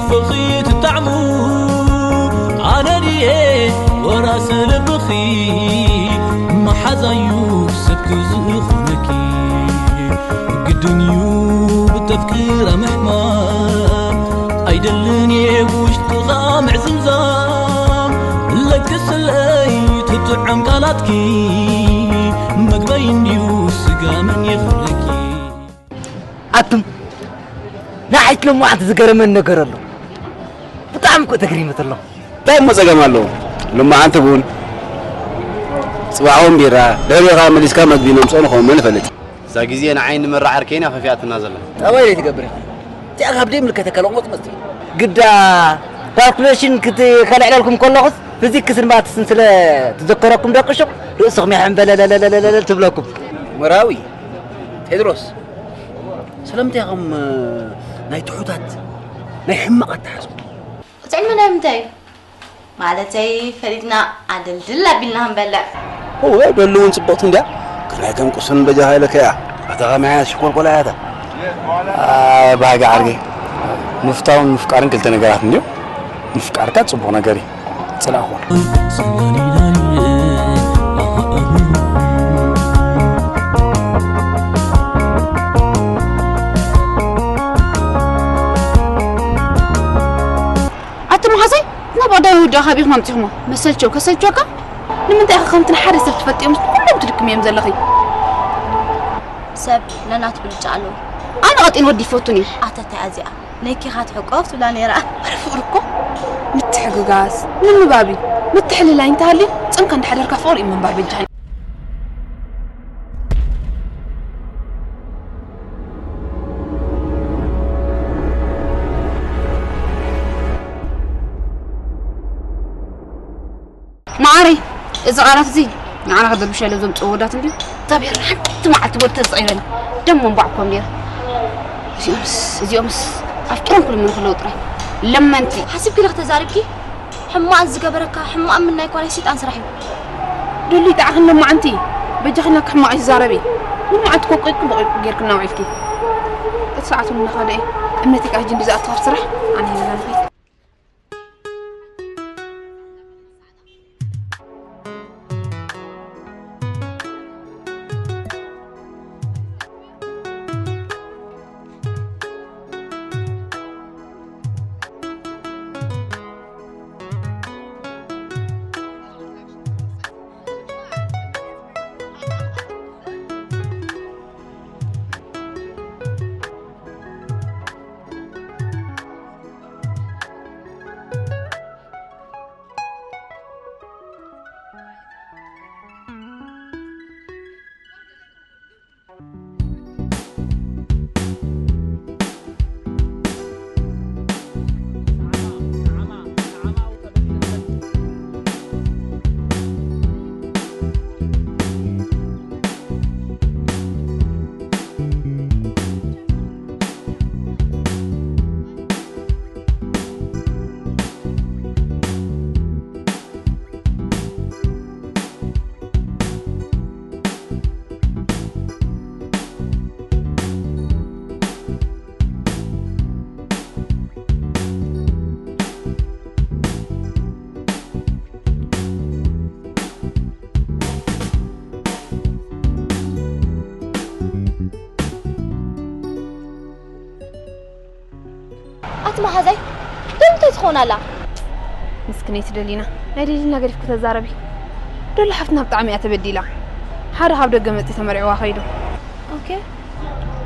ፍቕሪ ትጣዕሙ ኣነ ድየ ወራሲ ልብኺ፣ መሓዛዩ ሰብኪ ዝኾነኪ። ግድን እዩ ብተፍቅራ ምሕማም፣ ኣይደልን እየ ብውሽጥኻ ምዕዝምዛም። ለግስለይ ትጥዕም ቃላትኪ፣ መግበይ እንድዩ ስጋ መን ይኽለኪ። ኣቱም ንዓይት ሎማዓንቲ ዝገረመን ነገር ኣሎ። ብጣዕሚ እኮ ተግሪመት ኣለኹ። እንታይ እሞ ጸገም ኣለዎ? ሎማዓንቲ ቡን፣ ጽባሕ እውን ቢራ፣ ድሕሪኡ ከዓ መሊስካ መግቢ ነምጽኦ ንኸውን መን ይፈልጥ? እዛ ግዜ ንዓይ ንመራ ዓርከይን እያ ከፊኣትና ዘላ። ጠባይ ዘይትገብር ኢኻ። እዚኣ ካብ ደይ ምልከተካ ለቕሞ ትመስል። ግዳ ካልኩሌሽን ክት-፣ ከልዕለልኩም ከለኹስ ፊዚክስን ማትስን ስለ ትዘከረኩም ደቂ ሹቕ ርእስኹም ይሕምበለለለለለለል ትብለኩም። መራዊ ቴድሮስ፣ ስለምንታይ ኢኹም ናይ ትሑታት ናይ ሕማቕ ኣተሓሳስባ? ጥዕሚ ናይ ምንታይ እዩ? ማለተይ ፈሊጥና ኣደልድል ኣቢልና ክንበልዕ። እወ ደሉ እውን ጽብቕቲ እንድያ። ከመይ ከም ቅሱን በጃኻ ኢለካ እያ። ኣታ ከመይ ዓይነት ሽኮልኮላ እያ እታ? ኣይ ባህጊ ዓርከይ፣ ምፍታውን ምፍቃርን ክልተ ነገራት እንድዮም። ምፍቃርካ ጽቡቕ ነገር እዩ። ጽላእኹም። ኣቲ መሓዛይ ናብ ኣዳዊ ወዲ ኣኻቢኹም ኣምጺኹሞ መሰልቸው ከሰልቸካ ንምንታይ ኢኻ ከምቲ ንሓደ ሰብ ትፈልጥዮምስ ንኩሎም ትድክምዮም ዘለኺ? ሰብ ነናቱ ብልጫ ኣለዎ። ኣነ ቀጢን ወዲ ይፈቱን እዩ። ኣታ እንታይ እያ እዚኣ? ነኪኻ ትሕቆፍ ትብላ ነይራ። ኣረ ፍቕሪ እኮ ምትሕግጋዝ፣ ምንባብ እዩ። ምትሕልላይ እንተሃልዩ ጽምካ እንዳሓደርካ ፍቕሪ እዩ ምንባር በጃኻ። መዓረይ፣ እዚ ቃላት እዚ ንዓና ክድርብሸ ኢሎም ዘምፅኡ ወዳት እንድዩ። እግዚኣብሔር ሓንቲ መዓልቲ ወድ ተስቒበን ደም መንባዕኮም ነይረ። እዚኦምስ እዚኦምስ ኣፍቂሮም ክልምኑ ከለዉ ጥራይ ለመንቲ። ሓሲብኪ ዶ ክተዛርብኪ? ሕማቕ ዝገበረካ ሕማቕ ምናይ እኳ ናይ ሰይጣን ስራሕ እዩ። ዱሊ ጣዕኽን ለማዓንቲ በጃኺ ናካ ሕማቕ ኣይትዛረቢ። ንመዓልቲ ኮቆይኩ በቆይኩ ጌርክና ውዒልኪ። እቲ ሰዓት እውን እናኸደ እዩ። እምነተይ ከዓ ሕጂ እንዲ ዝኣተዋ ኣብ ስራሕ ኣነ ሂበላ ንኸይድ። ኣቲ መሓዛይ ደምንታይ ትኾን ኣላ? ምስክነይቲ ደሊና፣ ናይ ደሊና ገዲፍኪ ተዛረቢ። ደሊ ሓፍትና ብጣዕሚ እያ ተበዲላ። ሓደ ካብ ደገ መፂ ተመርዕዋ ከይዱ። ኦኬ።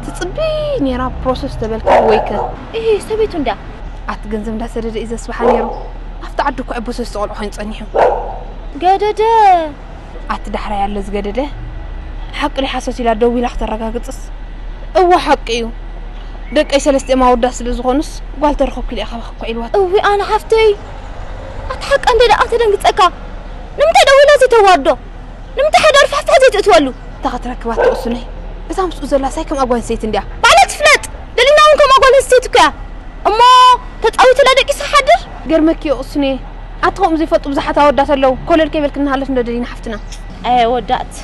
ትፅቢ ነይራ ፕሮሰስ ተበልካ ወይከ? እሂ፣ ሰበይቱ እንድያ። ኣቲ ገንዘብ እንዳሰደደ እዩ ዘስብሓ ነይሩ። ኣብቲ ዓዲ እኮ ዕቦ ሰለስተ ቆልዑ ኮይኑ ፀኒሑ። ገደደ። ኣቲ ዳሕራይ ኣሎ ዝገደደ። ሓቂ ዶ ሓሶት ኢላ ደዊላ ክተረጋግፅስ? እወ ሓቂ እዩ። ደቀይ ሰለስቲኦም ኣወዳት ስለ ዝኾኑስ ጓል ተረኸብኩ ኢለ ካባኺ እኮ ኢልዋ። እውይ ኣነ ሓፍተይ። ኣቲ ሓቂ እንደ ደኣ ተደንግፀካ። ንምንታይ ደዊላ ዘይተዋርዶ? ንምንታይ ሓደ ኣርፋሕፋሕ ዘይትእትወሉ? እንታይ ክትረክባ ትቕስነይ? እታ ምስኡ ዘላ ሳይ ከምኣ ጓል ኣንስተይቲ እንድያ። ባዕላ ትፍለጥ። ደሊና እውን ከምኣ ጓል ኣንስተይቲ እኮ እያ። እሞ ተፃዊትላ ደቂሳ ሓድር? ገርመኪ እዮ ቅስነይ። ኣቲ ከምኡ ዘይፈልጡ ብዙሓት ኣወዳት ኣለዉ። ኮለል ከይበልኪ እናሃለፍ እንዶ ደሊና ሓፍትና። ኣየ ወዳእት።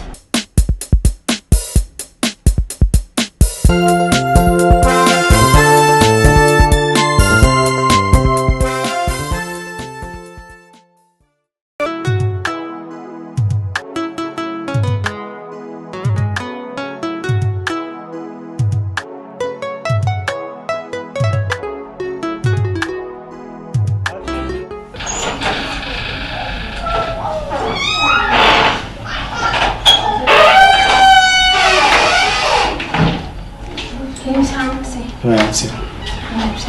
ምሳ።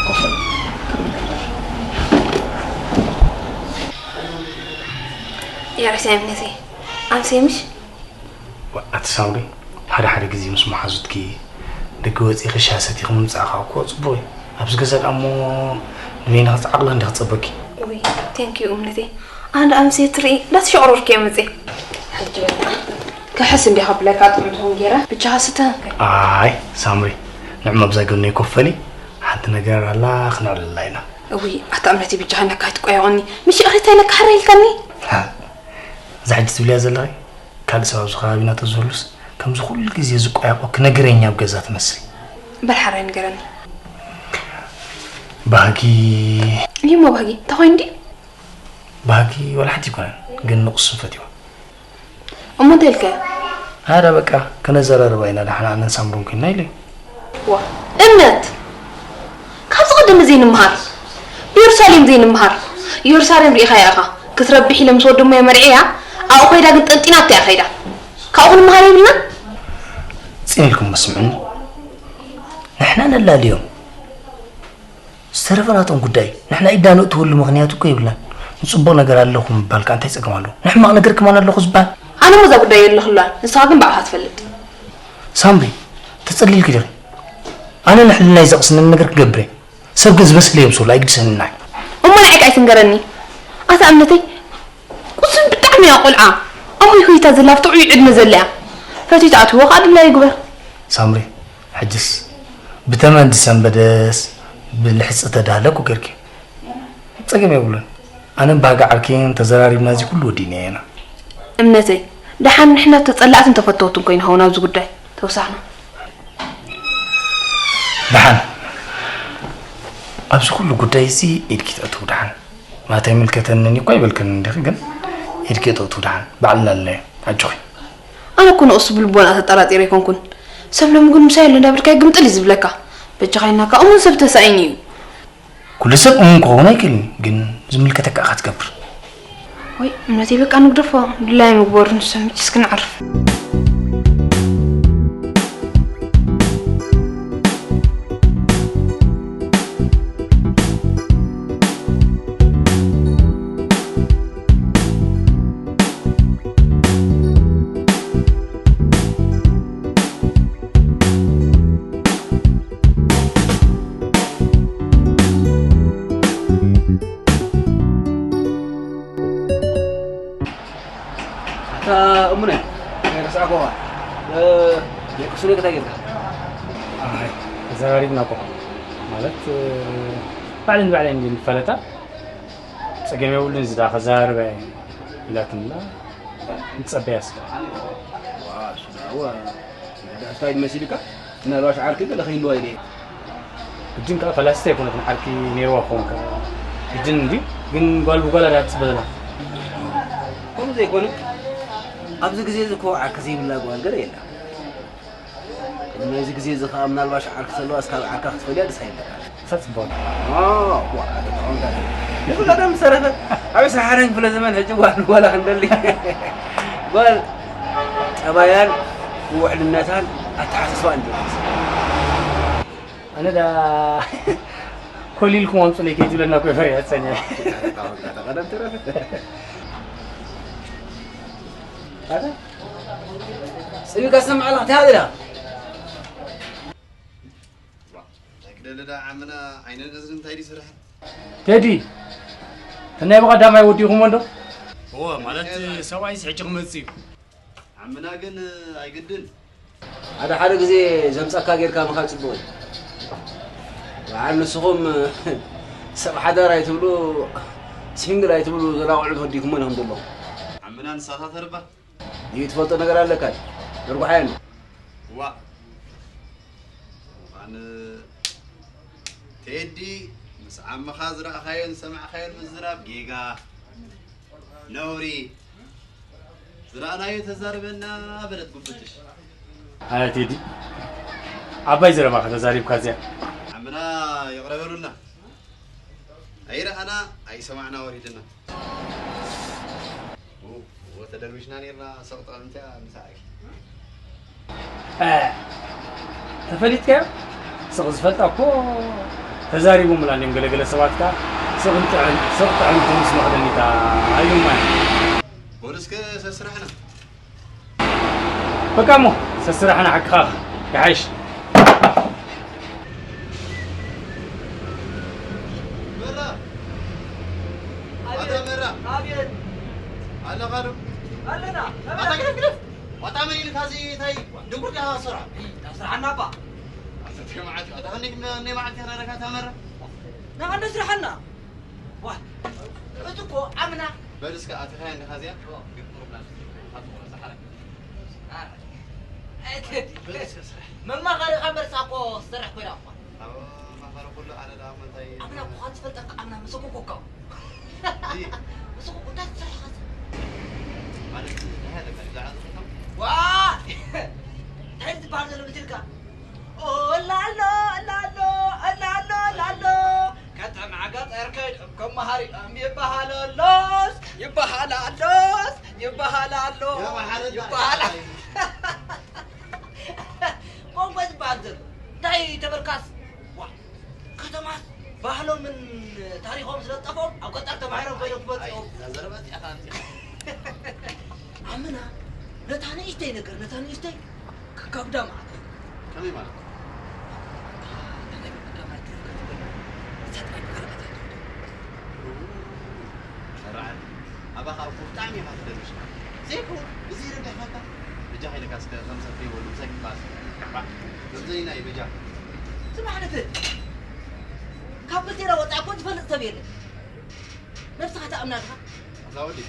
ኮፈ። يا رسام نسي. أمسي مش؟ ኣቲ ሳምሪ፣ ሓደ ሓደ ግዜ ምስ መሓዙትኪ ደገ ወፂእኺ ሻሂ ሰቲኺ ምምፃእኻ እኮ ፅቡቕ እዩ። ኣብዚ ገዛ ደኣ እሞ ንበይንኺ ዓቕሊ እንዲኺ ትፀበኪ። ውይ፣ ቴንክ ዩ እምነተይ። ኣነ ደኣ ኣምስየ ትርኢ ዳስ ሸቕሮርኪ እየ መፅየ። ሕጂ በቃ ክሕስ እንዲኻ ብለካ ጥዑም ትኸውን ገይረ ብቻኻ ስተ። ኣይ ሳምሪ፣ ንዕማ ኣብዛ ጎነይ ኮፍ በሊ፣ ሓንቲ ነገር ኣላ ክነዕልላ ኢና። እውይ ኣታ እምነተይ ብቻኻ ነካ ኣይትቆየቖኒ። ምሽ እኽሪታይ ነካ ሓራ ኢልካኒ። እዛ ሕጂ ትብልያ ዘለኺ ካልእ ሰብ ኣብዚ ከባቢና ተዝህሉስ ከምዚ ኩሉ ግዜ ዝቋየቆ ክነግረኛ ኣብ ገዛ ትመስል። በል ሓራይ ንገረኒ። ባህጊ። እዩ እሞ ባህጊ እንታይ ኮይኑ ድዩ? ባህጊ ወላ ሓንቲ ኣይኮነን፣ ግን ንቁስ ፈትዋ። እሞ እንታይ ኢልካዮ? ኣረ በቃ ክነዘራርባ ኢና፣ ደሓን ኣነን ሳምሩን ኮይና ኢለ። ዋ እምነት፣ ካብዚ ቀደም ዘይንምሃር፣ ብየሩሳሌም ዘይንምሃር። የሩሳሌም ርኢኻያ ኢኻ፣ ክትረብሕ ኢለ ምስ ወዲ እሞያ መርዕያ ኣብኡ ከይዳ ግን ጠንጢናቶ እያ ከይዳ። ካብኡ ክንምሃር የብልና? ፅን ኢልኩም መስምዑኒ። ንሕና ነላልዮም፣ ዝተረፈ ናቶም ጉዳይ። ንሕና ኢድና ነእትወሉ ምኽንያት እኮ የብልናን። ንፅቡቕ ነገር ኣለኹ ምባል ከኣ እንታይ ፀገም ኣለዎ? ንሕማቕ ነገር ከማን ኣለኹ ዝበሃል? ኣነ እሞ እዛ ጉዳይ የለኽላን፣ ንስኻ ግን ባዕልኻ ትፈልጥ። ሳምሪ፣ ተጸሊልኪ ዲኺ? ኣነ ንሕልናይ ዘቕስነኒ ነገር ክገብር እየ። ሰብ ግን ዝበሰለ የብስሎ ኣይግድሰንና እዩ። እሞ ንዓይ ከኣ ኣይትንገረኒ። ኣታ እምነተይ፣ ቁስን ብጣዕሚ እያ ቆልዓ። ኣብ ሆይሆይታ ዘላ ኣብ ጥዑይ ዕድመ ዘላ እያ። ፈትዩ ተኣትዎ ከኣ ድላዩ ይግበር። ሳምሪ፣ ሕጅስ ብተመን ዝሰንበደስ ብልሕጺ ተዳህለ እኮ ገርኪ። ጸገም የብሉን። ኣነን ባህጊ ዓርክን ተዘራሪብና እዚ ኩሉ ወዲእናዮ ኢና። እምነተይ፣ ደሓን ንሕና ተጸላእትን ተፈተውትን ኮይና ኸውን ኣብዚ ጉዳይ ተወሳኽና። ደሓን ኣብዚ ኩሉ ጉዳይ እዚ ኢድኪ ተእትው ደሓን። ማለት ኣይምልከተንን እኮ ኣይበልክን እንዲኺ፣ ግን ኢድኪ ተእትው ደሓን። ባዕልና ኣለናዮ። ኣጆኺ። ኣነ እኮ ንቕሱ ብልቦና ተጠራጢረ ኣይኮንኩን። ሰብ ሎሚ ግን ምሳይ ኣሎ እንዳበልካዮ ግምጥል እዩ ዝብለካ። በጃኻ ኢልናካ እሙን ሰብ ተሳኢኑ እዩ። ኩሉ ሰብ እሙን ክኸውን ኣይክእልን እዩ፣ ግን ዝምልከተካ ኢኻ ትገብር። ወይ እምነተይ በቃ ንግደፎ፣ ድላዩ ምግበሩ ንሰምች እስክንዓርፍ። ኣታ እሙነ፣ ረስዓኮ፣ እ፣ ናይ ቅሱነ እንታይ ጌርካ? ኣይ፣ ተዘራሪብና እኮ። ማለት፣ እ፣ ባዕለን ባዕለን እንድን ፈለጣ፣ ጸገም የብሉን፣ ዝዳ ከዘራርበ ኢላትንላ፣ ንጸበያ እስከ። ዋ፣ እሱ ደኣ፣ ዋ፣ ደኣ እስታይ መሲልካ? ምናልባሽ ዓርኪ ገለ ከይህልዋ ኢለ እየ። እጅን ከዓ ፈላሲት ኣይኮነትን ዓርኪ ነይርዋ ክኸውን ከ እጅን እንዲ ግን ጓል ብጓል ኣዳ ትፅበ ዘላ። ከምኡ ዘይኮነ ኣብዚ ግዜ እዚ እኮ ዓርኪ ዘይብላ ጓል ገለ የላ። ቅድሚ ናይዚ ግዜ እዚ ከዓ ምናልባሽ ዓርኪ ዘለዋ እስካብ ዓርካ ክትፈልያ ደስ ኣይብለካ። እሳ ፅቡቅ። ዋ፣ ዋ፣ ኣተታውን ዳለ። ንብላ ደም ሰረፈ ኣብ ዕስራ ሓደን ክፍለ ዘመን ሕጂ ጓል ጓላ ክንደሊ ጓል ጠባያን ውሕልነታን ኣተሓሳስባን ደስ። ኣነ ዳ ኮሊልኩም ኣምፁለይ ከይትብለና እኮ ፈሪሐ ፀኒሐ። ኣታ ቀደም ተረፈ። ኣታ ፅሚካ ሰምዓላ እንታይ ሃገዳ? እንታይ ክደሊ ደኣ ዓምና ዓይንን እዝኒ እንታይ ድዩ ስርሐን? ቴዲ፣ እቲ ናይ ብቐዳማይ ወዲእኹሞ እንዶ? እወ፣ ማለት ሰብኣይስ ሕጂ ክመጽእ እዩ። ዓምና ግን ኣይግድን። ሓደ ሓደ ግዜ ዘምጻካ ጌርካ ምኻድ ጽቡቕ እዩ። በዓል ንስኹም ሰብ ሓዳር ኣይትብሉ፣ ሲንግል ኣይትብሉ፣ ዘላ ቆልዑት ወዲእኩሞ ኢኹም ዘለኹም። ዓምና ንሳታ ተርባ። እዩ ትፈልጦ ነገር ኣለካ እዩ። ደርጉሓዮ እንዶ። ዋእ። እዋን ቴዲ ምስ ዓምኻ ዝረኣኻዮን ዝሰማዕኻዮን ምዝራብ ጌጋ፣ ነውሪ፣ ዝረኣናዮ ተዛርበና በለት ጉብትሽ። ኣያ ቴዲ፣ ዓባይ ዘረባ ከተዛሪብካ እዚኣ። ዓምና ይቕረ በሉልና። ኣይረኣና ኣይሰማዕና ወሪድና። ኡ፣ እወ ተደርቢሽና ኔርና ሰቕ ጠቐምትያ ምሳዕኪ። እ፣ ተፈሊጥካዮ? ስቕ ዝፈልጣ እኮ ተዛሪቦምላ እንዲም ገለገለ ሰባት ከኣ ስቕ ጥዕም ስቕ ጥዕም ትምስ መኽደኒታ ኣዩማ። ፖሊስከ ሰስራሕና። በቃ እሞ ሰስራሕና ሓቅኻ ይሓይሽ። መራ ኣታ መራ ኣብየት ኣለኻ ዶ? ኣለና ኣታ ግደፍ ግደፍ። ዋጣ መን ኢልካ እዚ እንታይ ድጉር ዳኻ ስራ? ታስራሓና እባ ኣታ መዓት ኣታ ክንደይ ክንደይ መዓልቲ ያናረካ ታመራ? ንዓንደ ስራሓና ዋ እቲ እኮ ኣምና በል እስከ ኣቲኻ እንዲኻ እዚኣ ግጥሩ ብላሽ። መማኸሪ ካብ መርሳ እኮ ዝሰርሕ ኮይና እኳ ኣብ ማኸረ ኩሉ ኣነ ደኣ እሞ እንታይ ኣምና እኳ ዝፈልጠካ ኣምና መሰኮኮካ እዚ መሰኮኮ እንታይ ትሰርሕ ኢኻ ማለት እንታይ ኣለካ ብዛዕባ ዝፈቶም ዋ እንታይ ዝበሃል ዘሎ ምስልካ ኦላሎ ላሎ ላሎ ላሎ ከተማ ገጠር ከይዶም ከም መሃሪኦም ይበሃል ኣሎስ ይበሃል ኣሎስ ይበሃል ኣሎ ይበሃል ቋንቋ ዝበሃል ዘሎ እንታይ ተበልካስ ዋ ከተማስ ባህሎምን ታሪኾም ስለዝጠፍኦም ኣብ ገጠር ተማሂሮም ኮይኖም ክመፅኦም ዘረበት ያታንቲ ኣምና ነታ ንእሽተይ ነገር ነታ ንእሽተይ ከካብዳ ማለት እዩ ከመይ ማለት እታ ናይ ቀዳማይ ክፍሊ ክትብል እዛ ጥራይ ብዛዕባ እታ ትፈልጦ ራዕድ ኣባኻ እኮ ብጣዕሚ ኢኻ ትደንሽ ዘይኮ እዚ ይረብሕካ በጃ ከይለካ እስከ ከም ሰብ ከይበሉ ምሳይ ክባስ ከምዘይና እዩ በጃ ስማዕ ንፍል ካብ ክልቴና ወፃኢ እኮ ዝፈልጥ ሰብ የለን ነብስኻ ተኣምና ድኻ ኣዛ ወዲ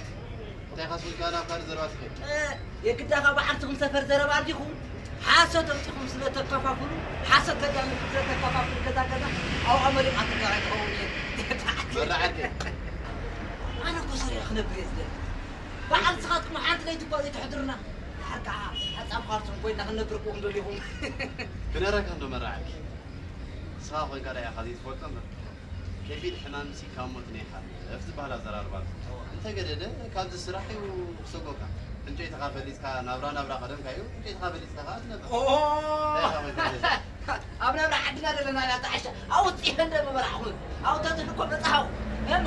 እንታይ ኢኻ ስልካ ናብ ካልእ ዘረባ ትኸይድ የግዳኻ ብዓልትኹም ሰፈር ዘረባ ኣርዲኹም ሓሶት ኣምፂኹም ስለ ተከፋፍሉ ሓሶት ተጋሚኩም ስለ ተከፋፍሉ ገዛ ገዛ ኣብኣ መሊም ኣትጋራ ትኸውን እየ መራዓርከ ኣነ እኮ ሰሪዐ ክነብር እየ ዝደሊ በዓል ንስኻትኩም ሓንቲ ለይቲ እኳ ዘይትሕድሩና ድሓር ከዓ ሓፃብ ኳርሶም ኮይና ክንነብር እኮ ክንደሊኹም ክነረካ እንዶ መራዓርኪ ንስኻ ኮይንካ ዳ ኢኻ ዘይትፈልጦ እምበር ከቢድ ሕማምሲ ካብ ሞት ነይሓልፍ ዝበሃል ኣዘራርባ ኣሎ። እንተገደደ ካብዚ ስራሕ እዩ ክሰጎካ። ዕንጨይትኻ ፈሊጥካ ናብራ ናብራ ቀደምካ እዩ፣ ዕንጨይትኻ ፈሊጥካ ከኣ ትነብር። እንታይ ኢኻ ኮይንካ ገዛ? ኣብ ናብራ ዓድና ዘለና ኢና ተዓሻ ኣውፅኤ እንደ መመራሕኹን ኣውተትል እኮ በፃሃው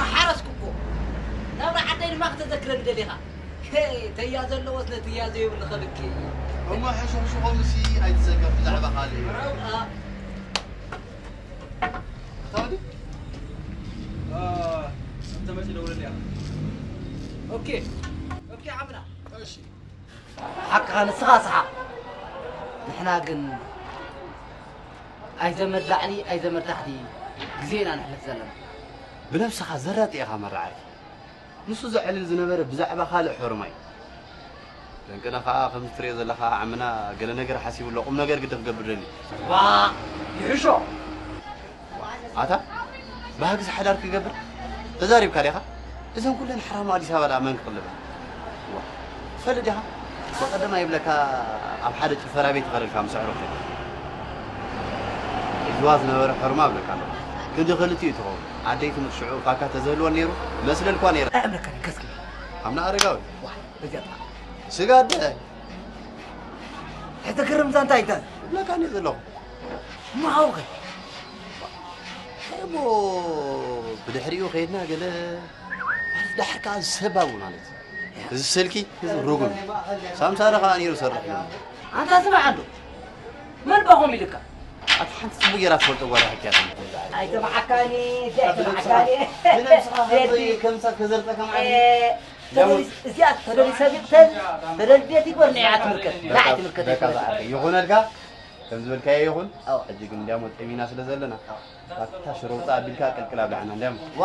መሓረስኩ እኮ ናብራ ዓደይ ድማ ክተዘክረኒ ደሊኻ ተያ ዘለዎስ ነትያ ዘይብሉ ከብኪ እሞ ሕሹኽሹኾምሲ ኣይትዘከር ብዛዕባ ካልእ እዩ። ኣታ ወዲ እንተመፂ ደውለልያ ኦኬ ኦኬ ዓምና እሺ ሓቅኻ ንስኻ ሰሓቕ ንሕና ግን ኣይዘመድ ላዕሊ ኣይዘመድ ታሕቲ ግዜ ኢና ነሕልፍ ዘለና ብነብስኻ ዘራጢ ኢኻ መራዓርኪ ንሱ ዘዕልል ዝነበረ ብዛዕባ ካልእ ሕሩማይ ደንቅና ኸዓ ከምዚ ትሪኦ ዘለኻ ዓምና ገለ ነገር ሓሲቡ ኣሎ ቁም ነገር ግዲ ክገብር ደልዩ ዋ ይሕሾ ኣታ ባህግዚ ሓዳር ክገብር ተዛሪብካ ዲኻ? እዘን ኩለን ሓራማ ኣዲስ ኣበባ ደኣ መን ክቕልበን? ዋ ትፈልጥ ዲኻ? ብቐደማ ይብለካ ኣብ ሓደ ጭፈራ ቤት ይቐርልካ ምስ ኣዕሩኽተይ ሒዝዋ ዝነበረ ሕርማ እብለካ ኣለኹ ክንዲ ክልቲኡ ትኸውን ዓደይ ትሙት ሽዑ ፋካ ተዘህልወን ነይሩ መስለልኳ ነይረ ኣእምረካ ከስኪ ኣምና ኣረጋዊ ስጋ ኣደ ሕዚ ግርምዛ እንታይ እንታይ እብለካ እየ ዘለኹ እሞ ሓውኸ እሞ ብድሕሪኡ ከይድና ገለ ማለት ዳሕር ከዓ ዝሰባቡ ማለት እዚ ስልኪ እዚ ርጉም ሳምሳሪ ከዓ ነይሩ ሰርሕ እዩ ኣንታ ስማዕ ኣሎ መን ባኹም ኢልካ ኣቲ ሓንቲ ፅቡቅ ገይራ ትፈልጦ ጓል ሕክያት ኣይተባዓካኒ ኣይተባዓካኒ ከምሳ ከዘርጠካ ማለት እዚኣ ተደሊ ሰቢቕተን ተደልቤት ይግበር ናይ ትምልከት ናይ ትምልከት ይግበር ይኹነልካ ከም ዝበልካዮ ይኹን ሕጂ ግን እንዲያሞ ጠሚና ስለ ዘለና ኣታ ሽሮ ውፃእ ኣቢልካ ቅልቅል ኣብላዕና እንዲያሞ ዋ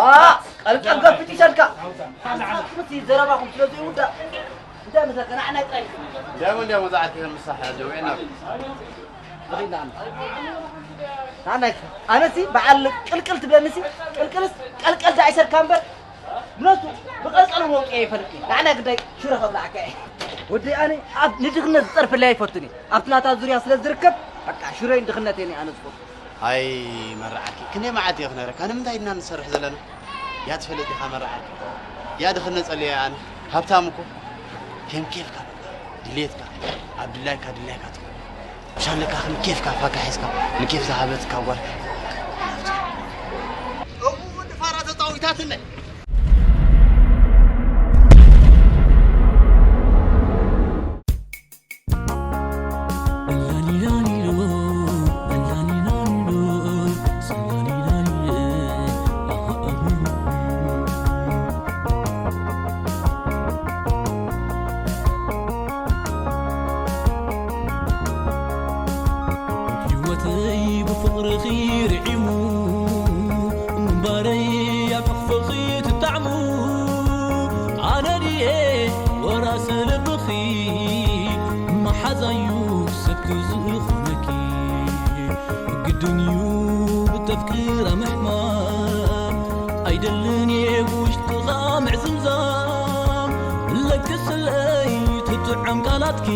ቀልቀል ገፊት ይሰልካ ሓንሳትኩምስ ዘረባኹም ስለ ዘይውዳእ እንታይ መሰልካ ንዓና ይጥራይ እንዲያሞ እንዲያሞ ዝዓት ከም ምሳሕ ጀውዕና ኣነሲ በዓል ቅልቅል ትብለንሲ ቅልቅልስ ቀልቀል ዳኣ ይሰርካ እምበር ምነቱ ብቐልቀል ወቂ ይፈልጥ ንዓና ግዳይ ሽረ ከብላዕካ ወዲ ኣነ ኣብ ንድኽነት ዝፀርፍለይ ኣይፈቱን ኣብቲ ናታ ዙርያ ስለ ዝርከብ በቃ ሽረይን ድኽነተይን ኣነ ዝፈቱ ኣይ መራዓርኪ ክንደይ መዓት እየ ክነግረካ ንምንታይ ድና ንሰርሕ ዘለና እያ ትፈልጥ ኢኻ መራዓርኪ እያ ድኽነ ጸልየ ኣነ ሃብታም እኮ ኬምኬልካ ድሌትካ ኣብ ድላይካ ድላይካ ትኾን ሻለካ ከም ኬፍካ ፋካ ሒዝካ ንኬፍ ዝሃበትካ ጓል። እቡ ወዲ ፋራ ተጻዊታትለይ። ህይወተይ ብፍቕርኺ ርዒሙ፣ ምንባረይ ኣብ ሕቕፍኺ ትጣዕሙ። ኣነ ድየ ወራሲ ልብኺ፣ መሓዛዩ ሰብኪ ዝኾነኪ። ግድን እዩ ብተፍቅራ ምሕማም፣ ኣይደልን እየ ብውሽጥኻ ምዕዝምዛም። ለግስለይ ትጥዕም ቃላትኪ፣